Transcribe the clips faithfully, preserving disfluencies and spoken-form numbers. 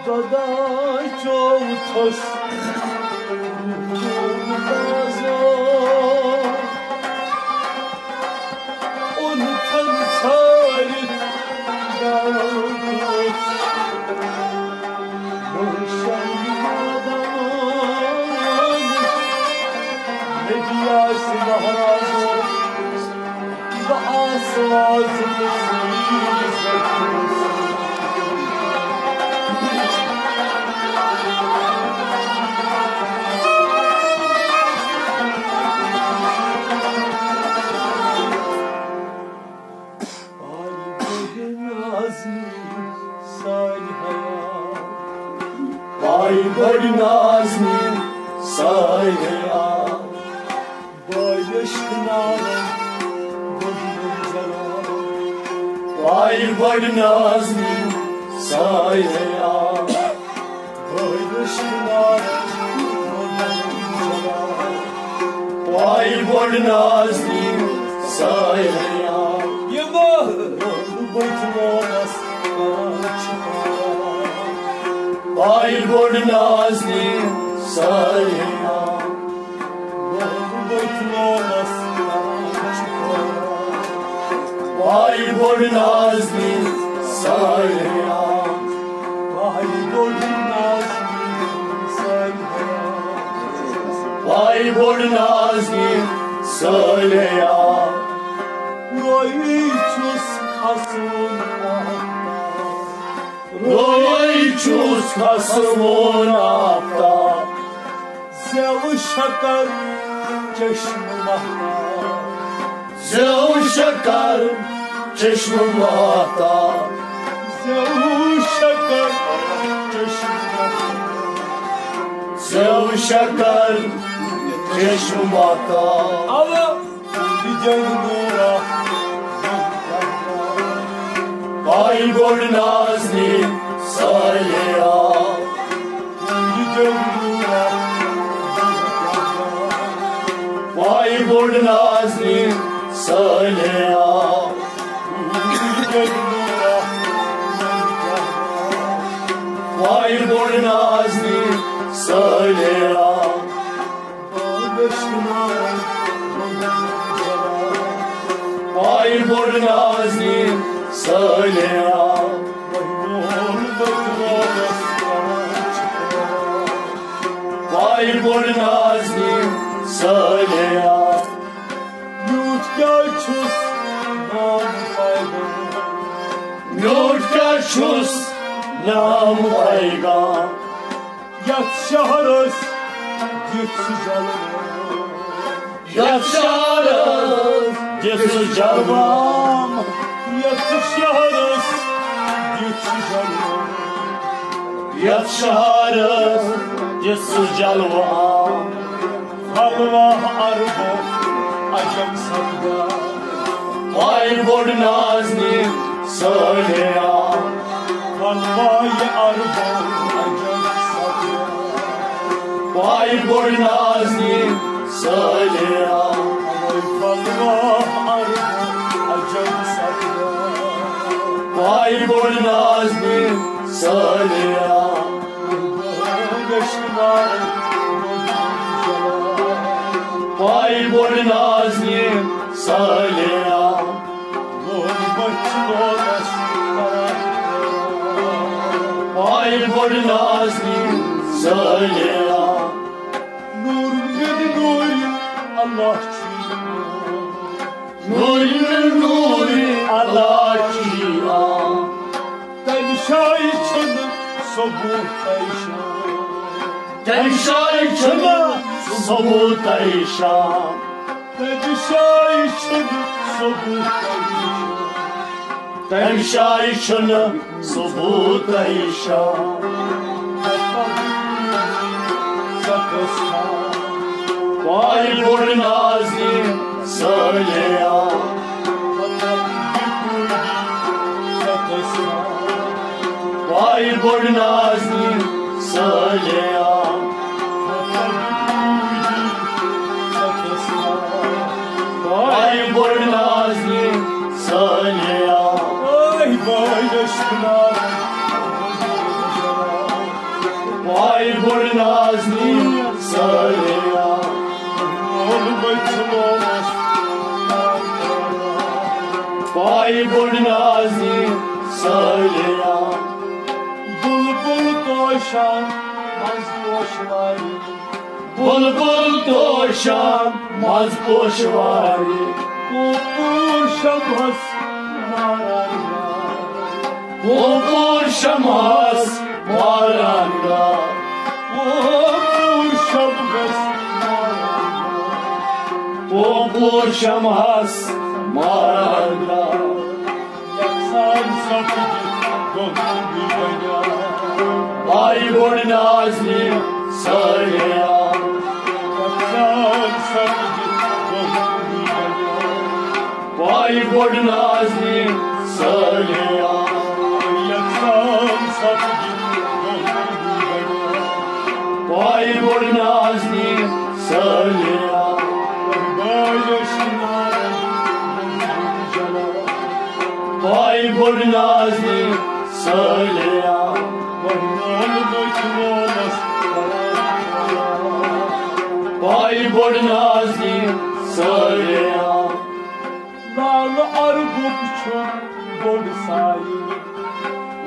خدا چوتھس بازو، اون تھن ژھٲرِتھ گاوُت۔ روشن دمان نبی آسہِ مہرازو۔ بہٕ آسہٕ وازٕ پاے بٔڑ نازنہِ سارِ حیا۔ پاے بٔڑ نازنہِ سارِ حیا۔ بٲیِش ناوَن بٔڑ جلال۔ پاے بٔڑ نازنہِ سارِ حیا۔ بٲیِش ناوَن بٔڑ جلال۔ پاے بٔڑ نازنہِ سارِ حیا۔ یِمہٕ بٔتۍ لونَس کران چھِ پاے۔ پاے بٔڑ نازنہِ سارِ حیا۔ پاے بٔڑ نازنہِ سارِ حیا۔ پاے بٔڑ نازنہِ سارِ حیا۔ پاے بٔڑ نازنہِ سارِ حیا۔ روے چھُس کھسوُن آفتاب۔ روے چھُس کھسوُن آفتاب۔ زٮ۪و شکر چشمہٕ مہتاب۔ زٮ۪و شکر چشمہٕ مہتاب۔ زٮ۪و شکر چشمہٕ مہتاب۔ زٮ۪و شکر چشمہٕ مہتاب۔ اوا۔ پاے بٔڑ نازنہِ سارِ حیا۔ پاے بٔڑ نازنہِ سارِ حیا۔ پاے بٔڑ نازنہِ سارِ حیا۔ پاے بٔڑ نازنہِ سارِ حیا۔ پاے بٔڑ نازنہِ سارِ حیا۔ میوٗٹھ کیٛاہ چھُس نام پیغام۔ میوٗٹھ کیٛاہ چھُس نام پیغام۔ یتھ شہرس دِژ جلوٕ۔ یتھ شہرس دِژ جلوٕ۔ یتھ شہرس دِژ جلوٕ۔ یتھ شہرس دِژ جلوٕ۔ پھلوا عربو عجم سپدا۔ پاے بٔڑ نازنہِ سارِ حیا۔ پھلوا یہِ عربو عجم سپدا۔ پاے بٔڑ نازنہِ سارِ حیا۔ پھلوا عربو عجم سپدا۔ پاے بٔڑ نازنہِ سارِ حیا۔ پاے بٔڑ نازنہِ سارِ حیا۔ پاے بٔڑ نازنہِ سارِ حیا۔ نور من نور اللہ چھی۔ نور من نور اللہ چھی۔ تمہِ شایہِ چھُنہٕ ثبوٗت پریشان۔ تمہِ شایہِ چھُنہٕ ثبوٗت پریشان۔ تمہِ شایہِ چھُنہٕ ثبوٗت پریشان۔ تمہِ شایہِ چھُنہٕ ثبوٗت پریشان۔ پاے بٔڑ نازنہِ سارِ حیا۔ پاے بٔڑ نازنہِ سارِ حیا۔ پاے بٔڑ نازنہِ سارِ حیا۔ نازنین سٲلیا۔ پایہِ بوٚڑ نازنین سٲلیا۔ بلبل توشان منٛز پوشوارِ۔ بلبل توشان منٛز پوشوارِ۔ کۄپوٗر شمہس ماران گاش۔ کۄپوٗر شمہس ماران گاش۔ کۄپوٗر شمہس ماران گاش۔ کۄپوٗر شمہس ماران گاش۔ یکسان سپدِتھ گۄنٛدگی بنیٛاو۔ پایہِ بوٚڑ نازنین سٲلیا۔ یکسان سپدِتھ گۄنٛدگی بنیٛاو۔ پایہِ بوٚڑ نازنین سٲلیا۔ یکسان سپدِتھ گۄنٛدگی بنیٛاو۔ پایہِ بوٚڑ نازنین سٲلیا۔ بالش نارن جلال۔ پایہِ بوٚڑ نازنین سٲلیا۔ پایہِ بوٚڑ نازنین سٲلیا۔ لال عربُک چھُ بوٚڑ سایہِ۔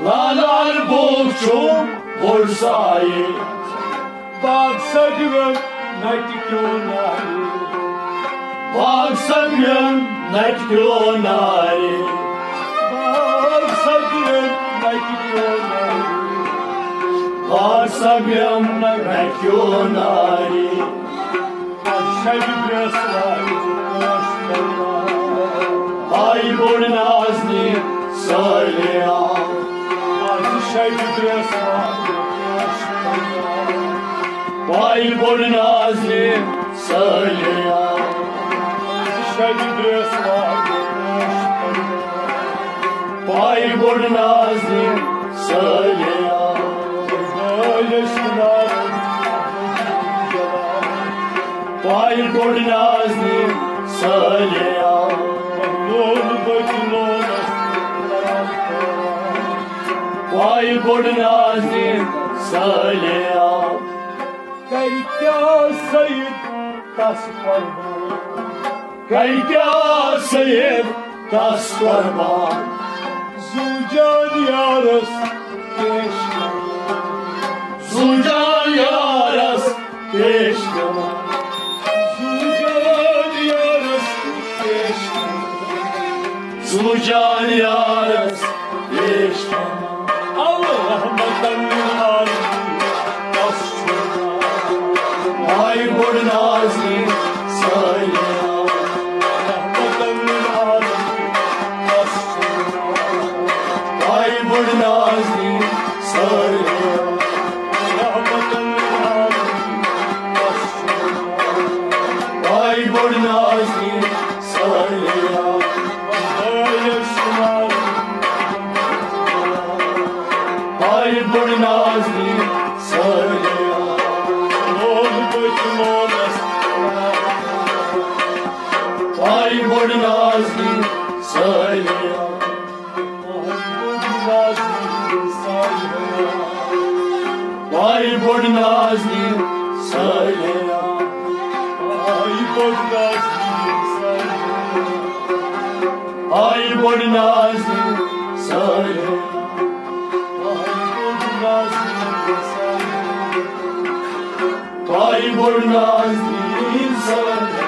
لال عربُک چھُ بوٚڑ سایہِ۔ باغ سبیل نٹہِ کیو نارِ۔ باغ سبیل نٹہِ کیو نارِ۔ باغ سبیل نٹہِ کیو نارِ۔ باغ سبیل نٹہِ کیو نارِ۔ از شبِ برٛیسوارِ پوش پھٔلۍ۔ پایہِ بوٚڑ نازنین سٲلیا۔ از شبِ برٛیسوارِ پوش پھٔلۍ۔ پایہِ بوٚڑ نازنین سٲلیا۔ از شبِ برٛیسوارِ پوش پھٔلۍ۔ پایہِ بوٚڑ نازنین سٲلیا۔ بالش نارن پایہِ بوٚڑ نازنین سٲلیا۔ لول بچ لولس پایہِ بوٚڑ نازنین سٲلیا۔ کرِ کیٛاہ سید تس قربان۔ کرِ کیٛاہ سید تس قربان۔ زُو جان یارس پیش کران۔ زُو جان یارس پیش کران۔ زُو جان یارس پیش کران۔ زُو جان یارس پیش کران۔ او رحمتن للعالمین، تس چھُ ناو۔ پایہِ بوٚڑ نازنین سٲلیا۔ رحمتن للعالمین، تس چھُ ناو۔ پایہِ بوٚڑ نازنین سٲلیا۔ رحمتن للعالمین، تس چھُ ناو۔ پایہِ بوٚڑ نازنین سٲلیا۔ پایہِ بوٚڑ نازنین سٲلیا۔ لول بچ لولس پایہِ بوٚڑ نازنین سٲلیا۔ پایہِ بوٚڑ نازنین سٲلیا۔ پایہِ بوٚڑ نازنین سٲلیا۔ پایہِ بوٚڑ نازنین سٲلیا۔ پایہِ بوٚڑ نازنین سٲلیا۔ پایہِ بوٚڑ نازنین سٲلیا۔ پایہِ بوٚڑ نازنین سٲلیا۔